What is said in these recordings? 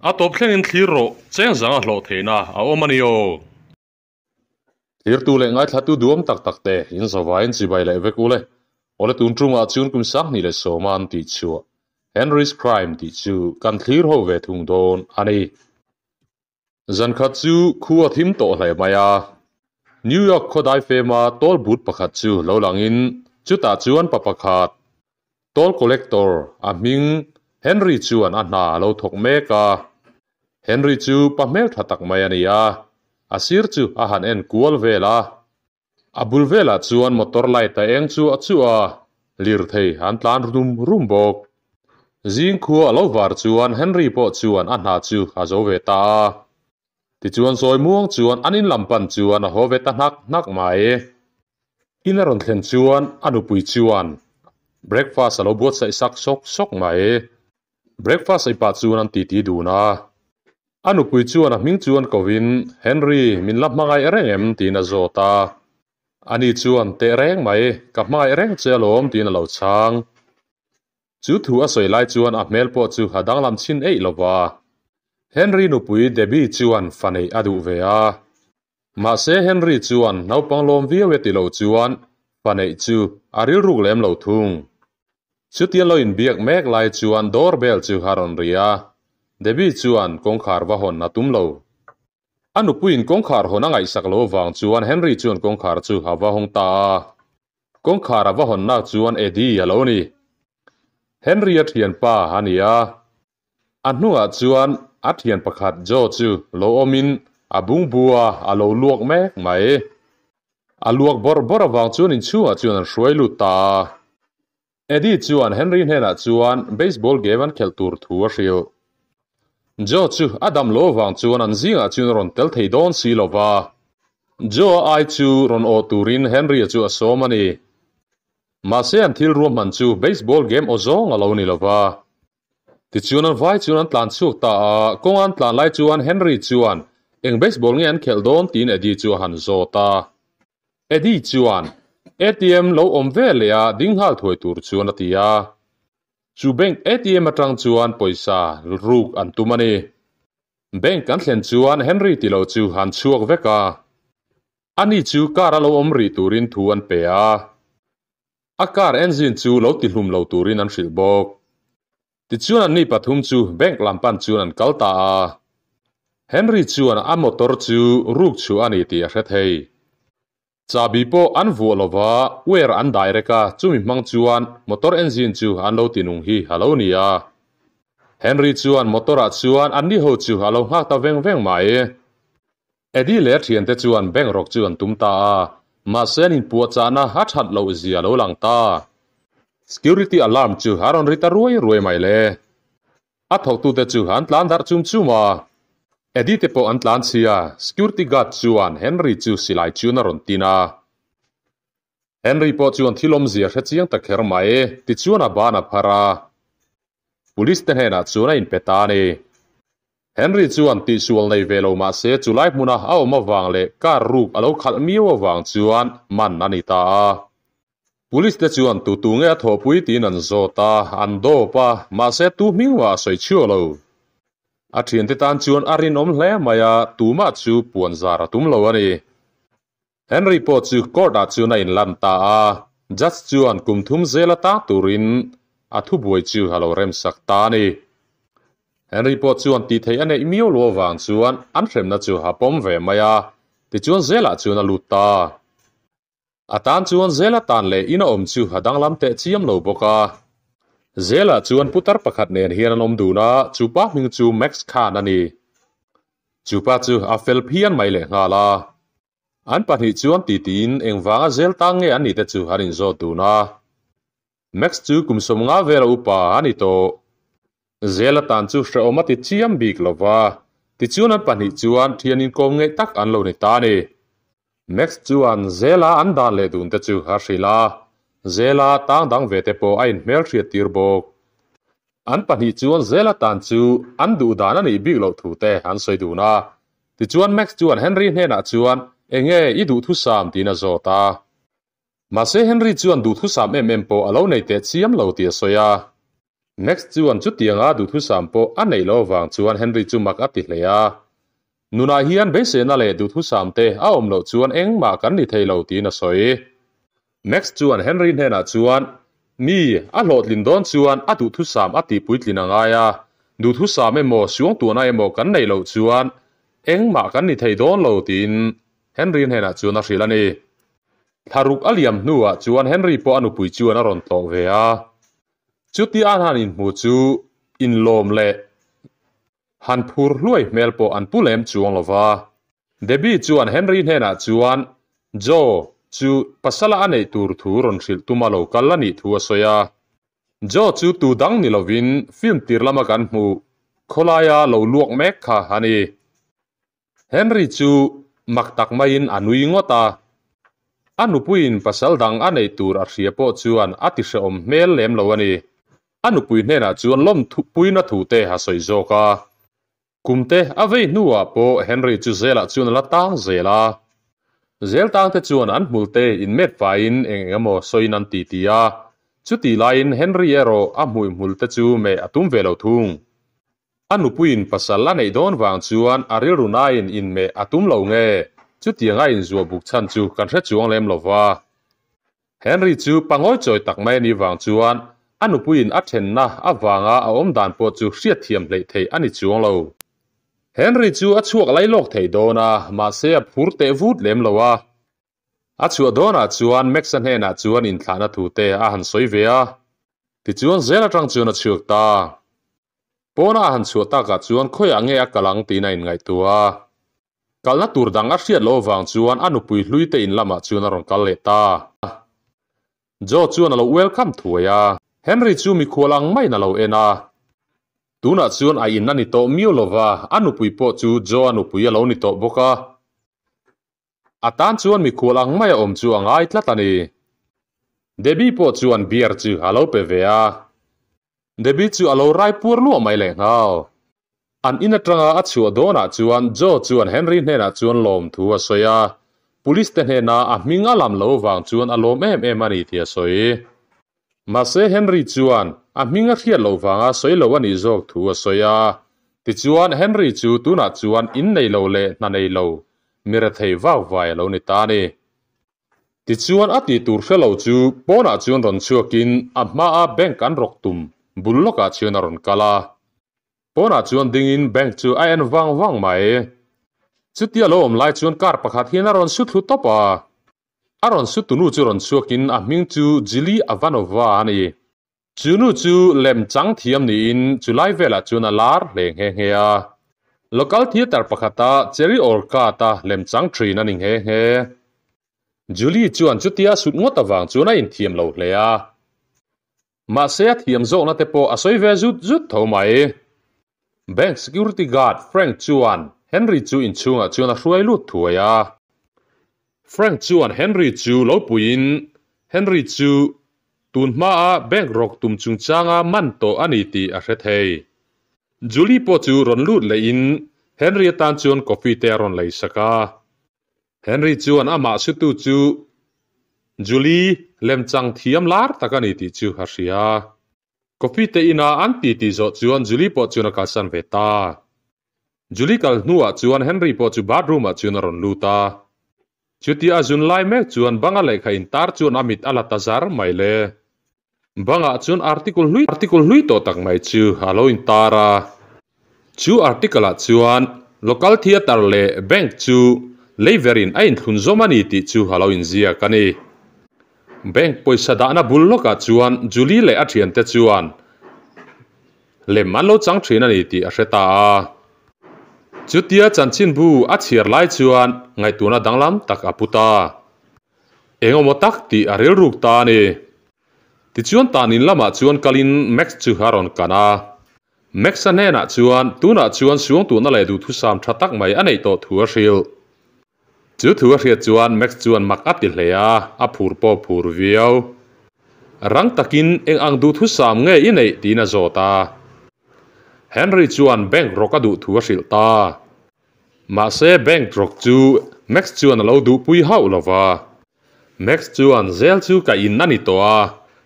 A tawp thlengin thlir rawh, cheng zanga hlawh theihna a awm a ni aw. Thirtu leh ngaithlatu duam tak tak te in zavaiin chibai leh vek ule. Awle tun tungah chuan kum 2010 an tih chhuah Henry's Crime tih chu kan thlir ho ve thung dawn a ni. Zan khat chu khu a thim tawh hle mai a. New York khawdai fema toll booth pakhat chu lo langin chutah chuan pa pakhat toll collector a hming Henry chuan a hna a lo thawk mek a. Henry chu pa hmel tha tak mai a ni a. A sir chu a han en kual vel a. A bul velah chuan motor light a eng chu a chu a lir thei an tlan rum rum bawk. Zing khua a lo var chuan Henry pawh chuan a hna chu a zo ve ta a. Tichuan sawi muang chuan an in lam pan chuan a haw ve ta hnak hnak mai. In a rawn thlen chuan a nupui chuan breakfast a lo buatsaih sak sawk sawk mai. Breakfast ei pah chuan an titi dun a. A nupui chuan a hming chuan kovin Henry min la hmangaih reng em tiin a zawt a. Ani chuan teh reng mai ka hmangaih reng che alawm tiin a lo chhang. Chu thu a sawi lai chuan a hmel pawh chu a danglam chin eih lova. Henry nupui Debbie chuan fa neih a duh ve a. Mahse Henry chuan naupang lawm viau e ti lo chuan fa neih chu a rilruk lem lo thung. Chutian lo inbiak mek lai chuan doorbell chu a rawn ri a. Debbie chuan kawngkhar va hawn a tum lo. A nupuiin kawngkhar hawn a ngaihsak lo avang chuan Henry chuan kawngkhar chu a va hawng ta a. Kawngkhar a va hawnnak chuan Eddie a lo ni. Henry a thianpa a ni a. A hnungah chuan a thian pakhat Joe chu lo awmin a bungbua a lo luak mek mai. A luak bawrh bawrh avang chuan inchhungah chuan an hruai lut ta a. Eddie chuan Henry hnenah chuan baseball game an khelh tur thu a hrilh. Joe chu a dam lo avang chuan an zingah chuan a rawn tel thei dawn si lova. Joe a ai chu rawn awh turin Henry-a chu a sawm a ni. Mahse an thil ruahman chu baseball game aw zawng a lo ni lova. Tichuan an vai chuan an tlan chhuak ta a, kawng an tlan lai chuan Henry chuan eng baseball nge an khelh dawn tiin Eddie chu a han zawt a. Eddie chuan ATM lo awm ve leh a ding nghal thuai tur chuan a ti a. Chu bank ATM atang chuan pawisa ruk an tum a ni. Bank an thlen chuan Henry ti lo chu an chhuak vek a. Ani chu car a lo awm rih turin thu an pe a. A car engine chu lo ti hlum lo turin an hrilh bawk. Tichuan an ni pathum chu bank lam pan chuan an kal ta a. Henry chuan a motor chu ruk chhuah a ni tih a hre thei. Chahbi pawh an vuah lova wire an dai rek a, chumi hmang chuan motor engine chu an lo ti nung hi a lo ni a. Henry chuan motor ah chuan an ni ho chu a lo nghak ta veng veng mai. Eddie leh a thiante chuan bank rawk chu an tum ta a, mahse an inpuahchahna a that loh zia a lo lang ta. Security alarm chu a rawn ri ta ruai ruai mai le. A thawktute chu an tlan darh chum chum a. Eddie te pawh an tlan chhia, security guard chuan Henry chu silai chuan a rawn tin a. Henry pawh chuan thil awmzia hre chiang ta kher mai, tichuan a ban a phar a. Police te hnenah chuan a inpe ta a ni. Henry chuan tihsual nei ve lo mah se chulai hmuna a awm avang leh car ruk a lo khalh miau avang chuan man a ni ta a. Police te chuan tu tu nge a thawhpui tiin an zawt a, an dawp a, mahse tu hming mah a sawi chhuak lo. A thiante tan chuan a rinawm hle mai a, tumah chu puan zar a tum lo a ni. Henry pawh chu court ah chuan a inlan ta a, judge chuan kum thum zel a tang turin a thubuai chu a lo remsak ta a ni. Henry pawh chuan tih theih a neih miau lo avang chuan an hremna chu a pawm ve mai a, tichuan zelah chuan a lut ta. A tan chuan zela tan leh in a awm chu a danglam teh chiam lo bawk a. Zela chuan putar pakhat nen hian an awm dun a, chu pa hming chu Max Khan a ni. Chu pa chu a fel phian mai leh nghal a. An pahnih chuan titiin engvanga zel tang nge an nih te chu an inzawt dun a. Max chu kum 50 vela upa a ni tawh. Zela tan chu hrehawm a ti chiam bik lo va, tichuan an pahnih chuan thian inkawm ngeih tak an lo ni ta a ni. Max chuan Zela an dan leh dun te chu a hrilh a, Zela tang dang ve te pawh a inhmelhriat tir bawk. An pahnih chuan Zela tan chu an duh dan a nih bik loh thu te an sawi dun a. Tichuan Max chuan Henry hnenah chuan enge i duhthusam tiin a zawt a. Mahse Henry chuan duhthusam em em pawh a lo nei teh chiam lo tih a sawi a. Max chuan chutianga duhthusam pawh a neih loh avang chuan Henry chu mak a ti hle a. Nunah hian beiseina leh duhthusam te a awm loh chuan engmah kan ni thei lo tiin a sawi. Max chuan Henry hnenah chuan, Mi, a hlawhtlin dawn chuan a duhthusam a tihpuitlin a ngai a, duhthusam emaw suangtuahna emaw kan neih loh chuan engmah kan ni thei dawn lo tiin Henry hnenah chuan a hrilh a ni. Thlaruk a liam hnuah chuan Henry pawh a nupui chuan a rawn tlawh ve a. Chutia an han inhmu chu inlawm leh han phur hluai hmel pawh an pu lem chuang lo va. Debbie chuan Henry hnenah chuan Joe chu pasala a neih tur thu rawn hrilh tuma lo kal a nih thu a sawi a. Joe chu tu dang ni lovin film tir lama kan hmuh khawlaia lo luak mek kha a ni. Henry chu mak tak maiin a nui ngawt a. A nupuiin pasal dang a neih tur a hria pawh chuan a ti hrehawm hmel lem lo a ni. A nupui hnenah chuan lawm puina thu te a sawi zawk a. Kum te a vei hnuah pawh Henry chu zelah chuan a la tang zel a. Zel tang te chuan an hmul te inmet faiin eng eng emaw sawiin an titi a. Chutih laiin Henry erawh a hmuihmul te chu meh a tum ve lo thung. A nupuiin pasal a neih dawn vang chuan a rilru nain inmeh a tum lo nge? Chutiang a inzuah buk chhan chu kan hre chuang lem lo va. Henry chu pangawi chawi tak mai a nih vang chuan a nupuiin a thenna avanga a awm dan pawh chu hriatthiam hleih theih a ni chuang lo. Henry chu a chhuak lai lawk thei dawn a, mahse a phur teh vut lem lo a. A chhuah dawnah chuan Max-a hnenah chuan inthlahna thute a han sawi ve a, tichuan zel atang chuan a chhuak ta. Pawna a han chhuah takah chuan khawiah nge a kal ang tiin a inngaihtuah a. Kalna tur dang a hriat loh avang chuan a nupui hlui te in lamah chuan a rawn kal leh ta. Joe chuan a lo welcome thuai a. Henry chu mikhual ang maiin a lo en a. Tunah chuan a in a ni tawh miau lova, a nupui pawh chu Joe-a nupui a lo ni tawh bawk a. A tan chuan mikhual ang mai a awm chu a ngai tlat a ni. Debbie pawh chuan beer chu a lo pe ve a. Debbie chu a lo rai puar luah mai lehnghal. An in atanga a chhuah dawnah chuan Joe chuan Henry hnenah chuan lawmthu a sawi a. Police te hnena a hming a lam lo vang chuan a lawm em em a ni tih a sawi. Mahse Henry chuan a hming a hriat loh vanga sawi lo a nih zawk thu a sawi a. Tichuan Henry chu tunah chuan in nei lo leh hna nei lo, mi rethei vak vai a lo ni ta a ni. Tichuan a tih tur hre lo chu pawnah chuan rawn chhuakin a hmaa bank an rawk tum bul lawkah chuan a rawn kal a. Pawnah chuan dingin bank chu a en vang vang mai. Chutia lo awm lai chuan car pakhat hian a rawn su thlu tawp a. A rawn su tunu chu rawn chhuakin a hming chu Jili Avanova a ni. Chu nu chu lem chang thiam niin chu lai velah chuan a lar hle nghe nghe a. Local theatre pakhata Cherry Orchard-a lem chang thin a ni nghe nghe. Julie chuan chutia a sut ngawt avang chuan a inthiam lo hle a. Mahse a thiam zawkna te pawh a sawi ve zut zut tho mai. Bank security guard Frank chuan Henry chu inchhungah chuan a hruai lut thuai a. Frank chuan Henry chu lo puiin Henry chu tun hmaa bank rawk tum chungchanga man tawh a ni tih a hre thei. Julie pawh chu rawn lut lehin Henry atan chuan coffee te a rawn lei sak a. Henry chuan amah sutu chu Julie lemchang thiam lar tak a ni tih chu a hria. Coffee te ina an ti tih zawh chuan Julie pawh chuan a kalsan ve ta. Julie kal hnuah chuan Henry pawh chu bathroom ah chuan a rawn lut a. Chutia a zun lai mek chuan banga lehkha intar chuan a mit a la ta zar mai le. Bangah chuan article hlui article hlui tawh tak mai chu a lo intar a. Chu article ah chuan local theatre leh bank chu leiverin a inthlun zawm a ni tih chu a lo inziak a ni. Bank pawisa dahna bul lawkah chuan Julie leh a thiante chuan lem an lo chang thin a ni tih a hre ta a. Chutia chanchinbu a chhiar lai chuan ngaihtuahna danglam tak a pu ta. Engemaw tak tih a rilruk ta a ni. Tichuan tanin lamah chuan kalin Max chu a rawn kan a. Max-a hnenah chuan tunah chuan suangtuahna leh duhthusam tha tak mai a neih tawh thu a hrilh. Chu thu a hriat chuan Max chuan mak a ti hle a, a phur pawh phur viau. Rang takin eng ang duhthusam nge i neih tiin a zawt a. Henry chuan bank rawk a duh thu a hrilh ta. Mahse bank rawk chu Max chuan a lo duhpui hauh lo va. Max chuan zel chu ka in a ni tawh a,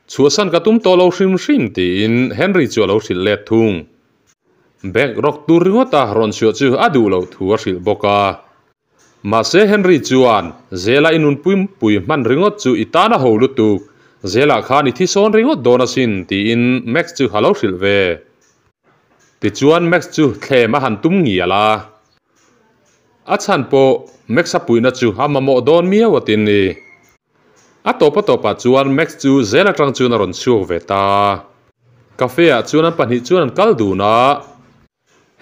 Chhuahsan ka tum tawh lo hrim hrim tiin Henry chu a lo hrilh let thung. Bank rawk tur ringawta rawn chhuah chu a duh loh thu a hrilh bawk a. Mahse Henry chuan, Zela i nunpui pui hman ringawt chu i tan a ho lutuk, Zela khan i thi sawn ringawt dawn asin tiin Max chu a lo hrilh ve. Tichuan Max chu thlem a han tum ngial a. A chhan pawh Max a puihna chu a mamawh dawn miau a tin ni. A tawp a tawpah chuan Max chu zel atang chuan a rawn chhuak ve ta. Cafe ah chuan an pahnih chuan an kal dun a.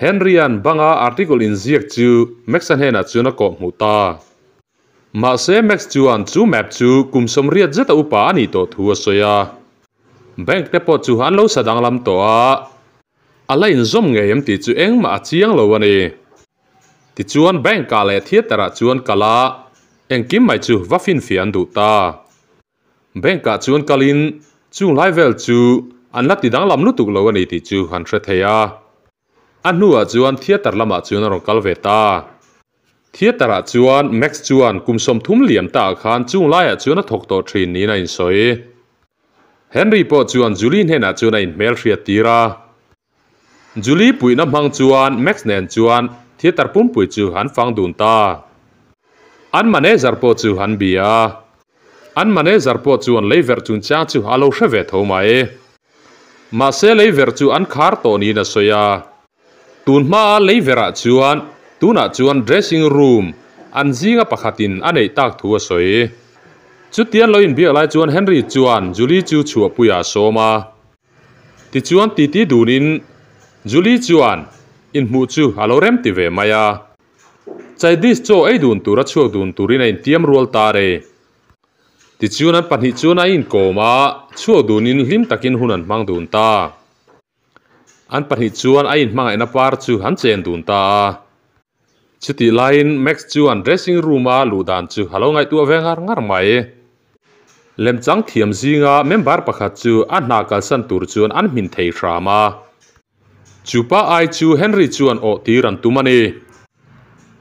Henry-a'n banga article inziak chu Max-a hnenah chuan a kawh hmuh ta. Mahse Max chuan chu map chu kum sawmriat zeta upa a nih tawh thu a sawi a. Bank te pawh chu an lo sa danglam tawh a. A la inzawm ngei em tih chu engmah a chiang lo a ni. Tichuan bank ah leh theatre ah chuan kal a, engkim mai chu va finfiah an duh ta. Bank ah chuan kalin chung lai vel chu an la ti danglam lutuk lo a ni tih chu an hre thei a. A hnuah chuan theatre lamah chuan a rawn kal ve ta. Theatre ah chuan Max chuan kum 30 liam ta ah khan chung laiah chuan a thawk tawh thin niin a insawi. Henry pawh chuan Julie hnenah chuan a inhmelhriat tir a. Julie puihna hmang chuan Max nen chuan theatre pumpui chu an fang dun ta. An manager pawh chu an bia a. An manager pawh chuan lei verh chungchang chu a lo hre ve tho mai. Mahse lei verh chu an khar tawh niin a sawi a. Tun hmaa lei verhah chuan tunah chuan dressing room an zinga pakhatin a neih tak thu a sawi. Chutian lo inbiak lai chuan Henry chuan Julie chu chhuahpuiah a sawm a. Tichuan titi dunin Julie chuan inhmuh chu a lo rem ti ve mai a. Chinese chaw ei dun tura chhuak dun turin a intiam rual ta re. Tichuan an pahnih chuan a inkawm a, chhuak dunin hlim takin hun an hmang dun ta. An pahnih chuan a inhmangaihna par chu an chen dun ta a. Chutih laiin Max chuan dressing room-a luh dan chu a lo ngaihtuah ve ngar ngar mai. Lemchang thiam zinga member pakhat chu a hna kalsan tur chuan an hmin thei hram a. Chu pa ai chu Henry chuan awh tir an tum a ni.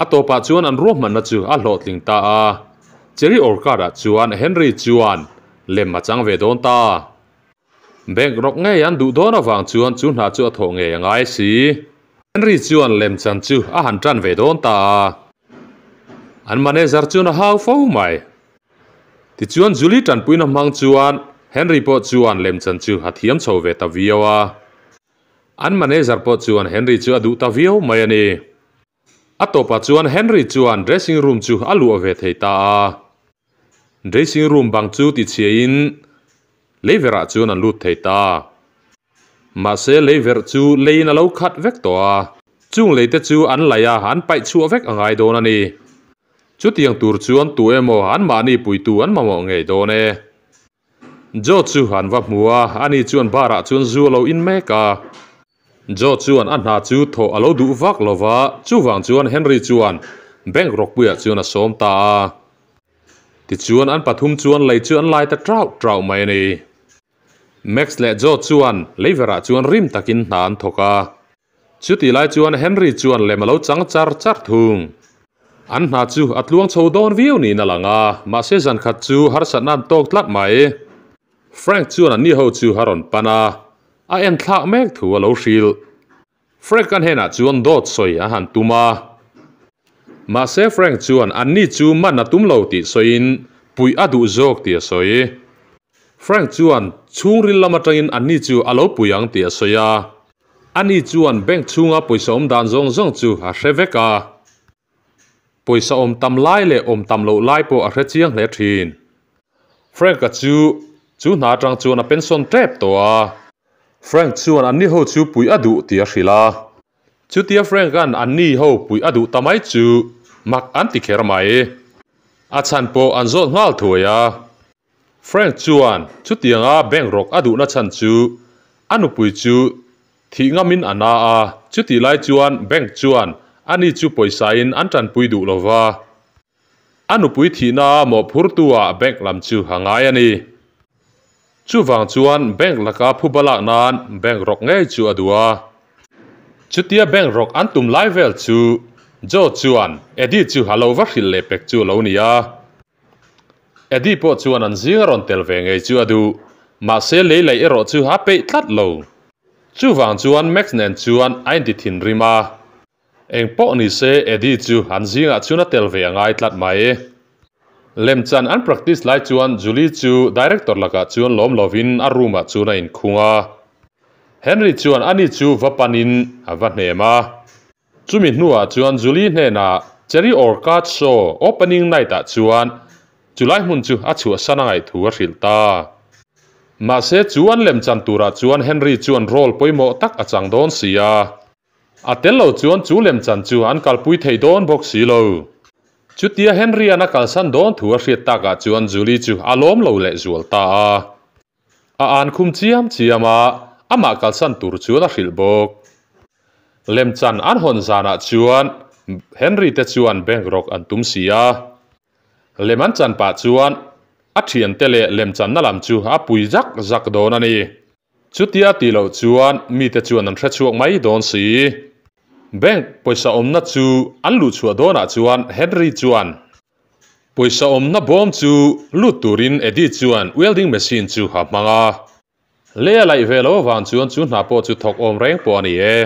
A tawpah chuan an ruahmanna chu a hlawhtling ta a. Cherry Orchard-ah chuan Henry chuan lem a chang ve dawn ta. Bank rawk ngei an duh dawn avang chuan chu hna chu a thawh ngei a ngai si. Henry chuan lemchan chu a han tan ve dawn ta a. An manager chuan a hau fo mai. Tichuan Julie tanpuina hmang chuan Henry pawh chuan lemchan chu a thiam chho ve ta viau a. An manager pawh chuan Henry chu a duh ta viau mai a ni. A tawpah chuan Henry chuan dressing room chu a luah ve thei ta a. Dressing room bang chu tichhiain leiverah chuan an lut thei ta. Mahse leiverh chu leiin a lo khat vek tawh a, chung leite chu an laih a, an paih chhuah vek a ngai dawn a ni. Chutiang tur chuan tu emaw anmahni puitu an mamawh ngei dawn e. Joe chu an va hmu a, ani chuan bar ah chuan zu a lo in mek a. Joe chuan a hna chu thawh a lo duh vak lo va, chuvang chuan Henry chuan bank rawkpuiah chuan a sawm ta a. Tichuan an pathum chuan lei chu an lai ta trauh trauh mai a ni. Max leh Joe chuan leiverah chuan rim takin hna an thawk a. Chutih lai chuan Henry chuan lem a lo chang char char thung. An hna chu a tluang chho dawn viau niin a lang a, mahse zan khat chu harsatna an tawk tlat mai. Frank chuan anni ho chu a rawn pan a, a en thlak mek thu a lo hrilh. Frank a hnenah chuan dawt sawi a han tum a. Mahse Frank chuan anni chu man a tum lo tih sawiin puih a duh zawk tih a sawi. Frank chuan chhungril lam atangin anni chu a lo pui ang tih a sawi a. Ani chuan bank chhunga pawisa awm dan zawng zawng chu a hre vek a. Pawisa awm tam lai leh awm tam loh lai pawh a hre chiang hle thin. Frank-a chu chu hna atang chuan a pension tep tawh a. Frank chuan anni ho chu puih a duh tih a hrilh a. Chutia Frank-a'n anni ho puih a duh ta mai chu mak an ti kher mai. A chhan pawh an zawt nghal thuai a. Frank chuan chutianga bank rawk a duhna chhan chu a nupui chu thih ngamin a na a, chutih lai chuan bank chuan ani chu pawisain an tanpui duh lova. A nupui thihna mawhphurtu-ah bank lam chu a ngai a ni. Chuvang chuan bank laka phuba lak nan bank rawk ngei chu a duh a. Chutia bank rawk an tum lai vel chu Joe chuan Eddie chu a lo va hrilh leh pek chu a lo ni a. Eddie pawh chuan an zing a rawn tel ve ngei chu a duh. Mahse lei laih erawh chu a peih tlat lo. Chuvang chuan Max nen chuan a inti thinrim a. Eng pawh ni se Eddie chu an zingah chuan a tel ve a ngai tlat mai. Lemchan an practice lai chuan Julie chu director lakah chuan lawm lovin a room ah chuan a inkhung a. Henry chuan ani chu va panin a va hnem a. Chumi hnuah chuan Julie hnenah Cherry Orchard Show opening night ah chuan chulai hmun chu a chhuahsan a ngaih thu a hrilh ta. Mahse chu an lemchan turah chuan Henry chuan role pawimawh tak a chang dawn si a. A tel lo chuan chu lemchan chu an kalpui thei dawn bawk si lo. Chutia Henry-a'n a kalsan dawn thu a hriat takah chuan Julie chu a lawm lo leh zual ta a. A an khum chiam chiam a, amah kalsan tur chuan a hrilh bawk. Lemchan an hawn zanah chuan Henry te chuan bank rawk an tum si a. Lem an chan pah chuan a thiante leh lemchanna lam chu a pui zak zak dawn a ni. Chutia tih loh chuan mite chuan an hrechhuak mai dawn si. Bank pawisa awmna chu an luhchhuah dawnah chuan Henry chuan pawisa awmna bawm chu lut turin Eddie chuan welding machine chu a hmang a. Lei a laih ve lo avang chuan chu hna pawh chu thawk awm reng pawh a ni e.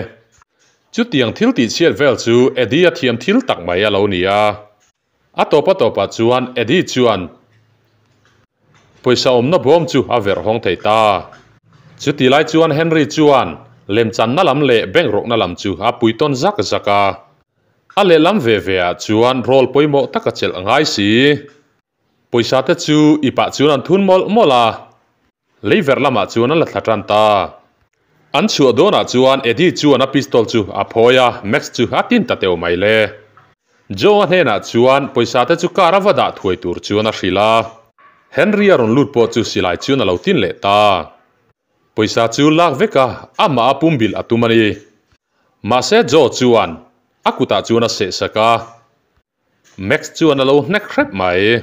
Chutiang thil tihchhiat vel chu Eddie a thiam thil tak mai a lo ni a. A tawp a tawpah chuan Eddie chuan pawisa awmna bawm chu a verh hawng thei ta. Chuti lai chuan Henry chuan lemchanna lam leh bank rawkna lam chu a pui tawn zak zak a. A lehlam ve ve ah chuan role pawimawh tak a chelh ngai si. Pawisa te chu ipah chuan an thun mawlh mawlh a. Lei verh lamah chuan an la thla tan ta. An chhuah dawnah chuan Eddie chuan a pistol chu a phawi a, Max chu a tin ta teuh mai le. Joe-a hnenah chuan pawisa te chu car a va dah thuai tur chuan a hrilh a. Henry-a rawn lut pawh chu silai chuan a lo tin leh ta. Pawisa chu lak vek a, amah a pumbilh a tum a ni. Mahse Joe chuan a kutah chuan a sehsak a. Max chuan a lo hnek hrep mai.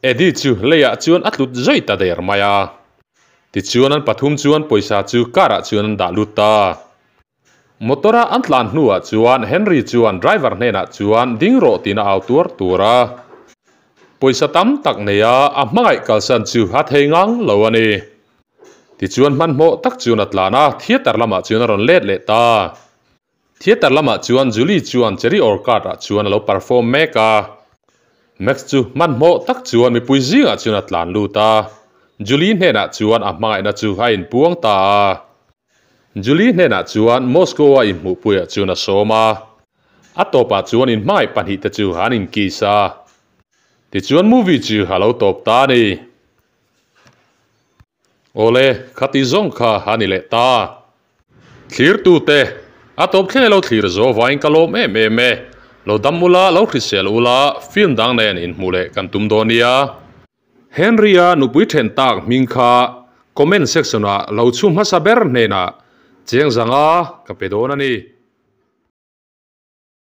Eddie chu leiah chuan a tlut zui ta der mai a. Tichuan an pathum chuan pawisa chu car ah chuan an dah lut ta. Motor a an tlan hnuah chuan Henry chuan driver hnenah chuan ding rawh tiin a au tuar tur a. Pawisa tam tak neia a hmangaih kalsan chu a thei ngang lo a ni. Tichuan hmanhmawh tak chuan a tlan a, theatre lamah chuan a rawn let leh ta. Theatre lamah chuan Julie chuan Cherry Orchard ah chuan a lo perform mek a. Max chu hmanhmawh tak chuan mipui zingah chuan a tlan lut a. Julie hnenah chuan a hmangaihna chu a inpuang ta a. Julie hnenah chuan Moscow a inhmuhpuiah chuan a sawm a. A tawpah chuan inhmangaih pahnihte chu an inkiss a. Tichuan movie chu a lo tawp ta a ni. Awle, khati zawng kha a ni leh ta. Thlirtute, a tawp thleng lo thlir zo vain ka lawm em em e. Lo dam ula, lo hrisel ula, film dang nen inhmuh leh kan tum dawn nia. Henry-a nupui then tak hming kha comment section ah lo chhu hmasa ber hnenah cheng zanga ka pe dawn a ni.